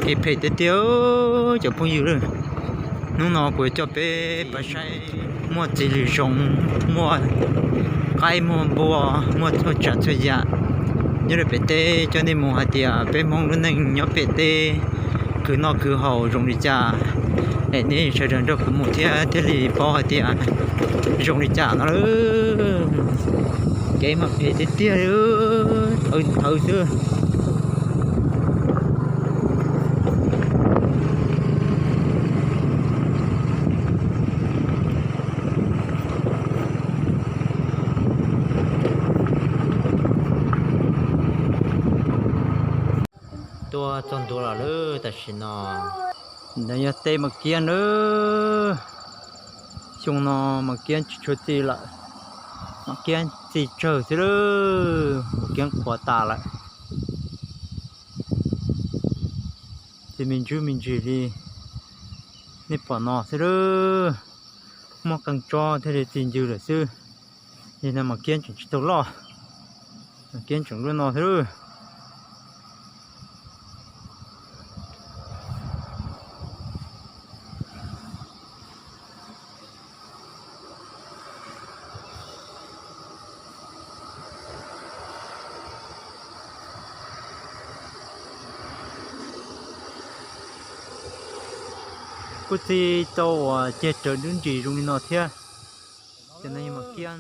Phem phem tiag tiag cov phooj ywg. Hnub no kuv coj peb pais saib muaj txiv lws zoov, muaj qaib, muaj npua, muaj txhua tsav txhua yam nyob rau pem teb, coj nej mus hais tias peb Hmoob lub neej nyob pem teb khwv noj khwv haus zoo li cas. Es nej sawv daws nrog kuv mus thiab thiaj li paub hais tias zoo li cas no lauj. Kev mas phem tiag tiag li, thawv thawv xwb. Tuaj txog ntua lawm lawm tam sim no. Ntawd yog tej mas kiab nawb. Xyoo no mas kiab tsis tshua txi lawm, mas kiab txi tsawg xwb lawm, mas kiab qhuav tas lawm. Txi me ntsuj me ntsis li nej pom no xwb lawm. Muaj qee tsob thiaj li txi ncw lawm xwb. Yog no mas kiab tseem tsis tau loj, mas kiab tseem lub no xwb lawm. Kuj txi tau uas ceg raws dub ntsis zoo li no thiab. Ces no yog mas kiab.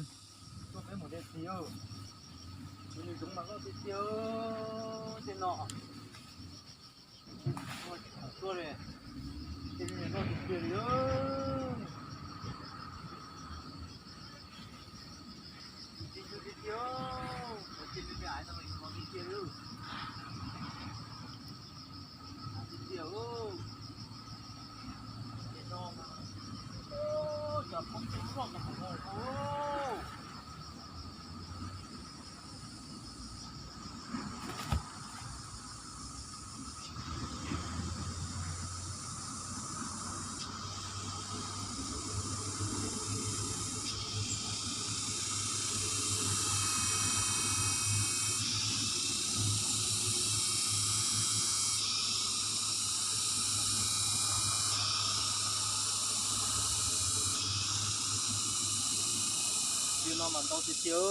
Tiag no mas ntau tiag tiag,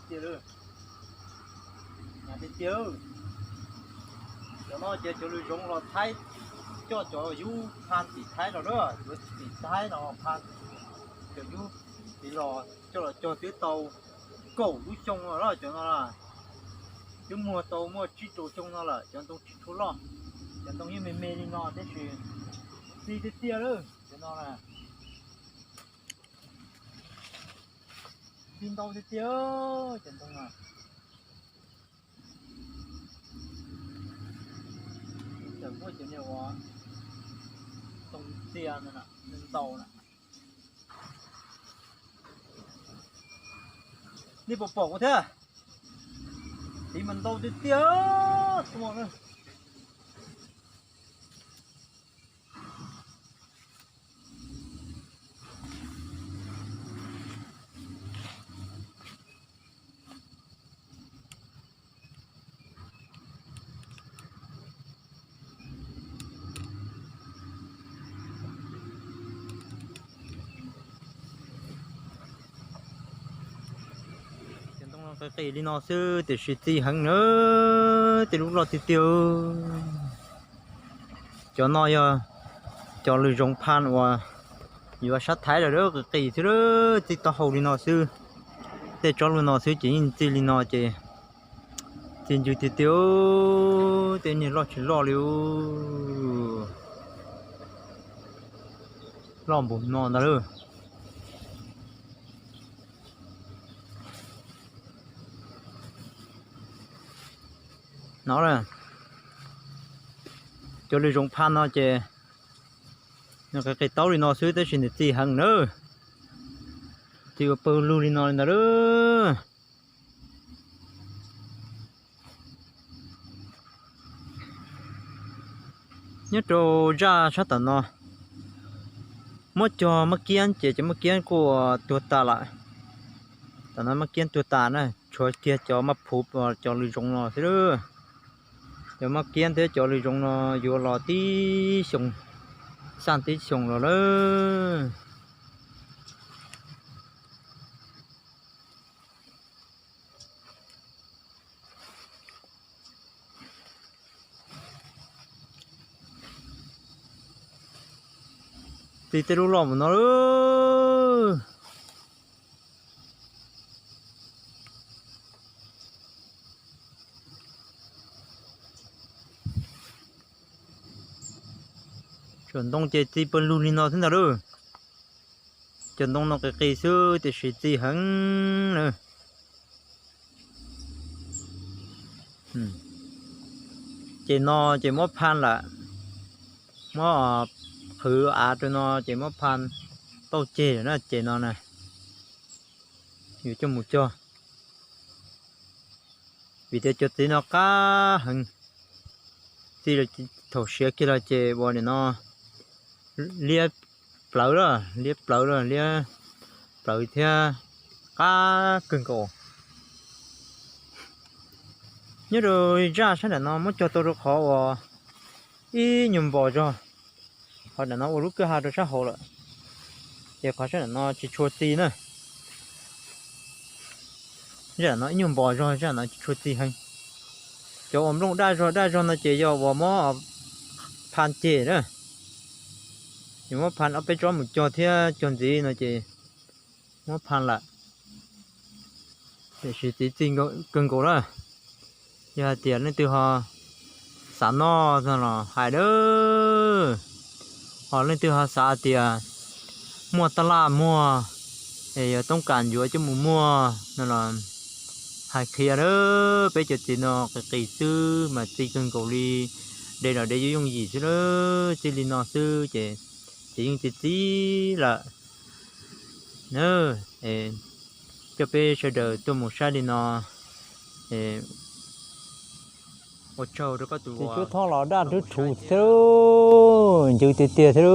tiag tiag. Cov no ces cov lws zoov los Thaib coj cov yub pha tim Thaib los na, yuav tim Thaib no pha cov yub tid los coj los cog twb tau kaum lub xyoo no lawm cov no. Twb muag tau muaj tsib rau xyoo no lawm, cov ntoo tsis tshua loj, cov ntoo yeej me me li no tab sis txi tiag tiag lawm cov no na. Txi ntau tiag tiag cov ntoo na. Txawm muaj cov niag uas ntoo txia ntau na. Nej puas pom kuv thiab? Txiv mas ntau tiag tiag tuaj na. Cov ntoo no qis qis li no xwb tiam sis txi heev na, tej lub loj tiag tiag. Cov no yog cov lws zoov pha uas yuav sab Thaib lawm, qis qis xwb, txi taub hau li no xwb. Tej tsob lub no xwb ces yeej txi li no ces txi ncw tiag tiag, tej niag loj tsis loj li. Loj npaum no ntag lauj. No, cov lws zoov pha no ces nws qis qis taub li no xwb tab sis nws txi heev na. Txi ua pawg lug li no li ntawd lauj. Nyob rau zaj sab tom no, muab cog maj kiab ces cov maj kiab kuj tuag tas lawm. Tom no maj kiab tuag tas na, tshuav kiag cov maj phuv, cov lws zoov no xwb lauj. Yog maj kiab thiab cov lws zoov no yuav los tib xyoos, xaj tib xyoos los lawm. Txi tej lub loj mus no lawm. Cov ntoo ces txi pawg lug li no xwb ntag lauj. Cov ntoo no qis qis xwb tiam sis txi heev na. Ces no ces muab phan lawm, muab qhwv av rau no ces muab phan tauj ceg lawm na ces no na. Yuav coj mus cog, vim tias cov txiv no qab heev, txi thaum siav kiag los ces ua nim no liab plawv lawm, liab plawv lawm, liab plawv thiab qab kawg nkaus. Nyob rau zaj sab nram no muab cog tau rau qhov uas ib nyuag npos zog, qhov nram no ua lub kwj ha rau sab hauv lawm, ces qhov sab nram no tsis tshua txi na. Zaj no ib nyuag npos zog, zaj no tsis tshua txi heev. Cov uas nplooj daj zog daj zog no ces yog uas muab phan ceg na, ces muab phan ob peb tsob mus cog thiab cog ntxiv no ces muab phan lawm, tiam sis txiv txi kawg nkaus lawm. Yog hais tias leej twg ho xav noj no los hais lawm, ho leej twg ho xav hais tias muaj tab laj muag es yog toob kas yuav coj mus muag no los hais qhia lawm. Peb cov txiv no qis qis xwb mas txi kawg nkaus li, de los de yooj yooj yim xwb lawm, txij li no xwb ces ces yeej txi txiv lawm na. Coj peb sawv daws tuaj mus saib li no. Ua tsaug rau koj tus, txiv cuab thooj los daj rhuv rhuv thiab, ncw tiag tiag thiab.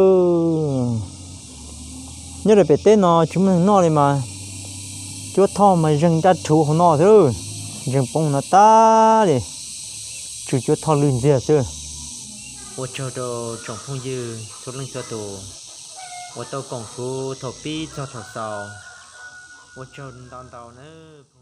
Nyob rau pem teb no tsis muaj neeg noj li mas cuab thooj mas zeeg daj rhuv hauv no thiab, zeeg poob no tag li, tsw cuab thooj lwj ntxiag xwb. Ua tsaug rau tsoom phooj ywg txhua leej txhua tus uas tau koom kuv thaum pib txog thaum xaus. Ua tsaug ntau ntau nawb.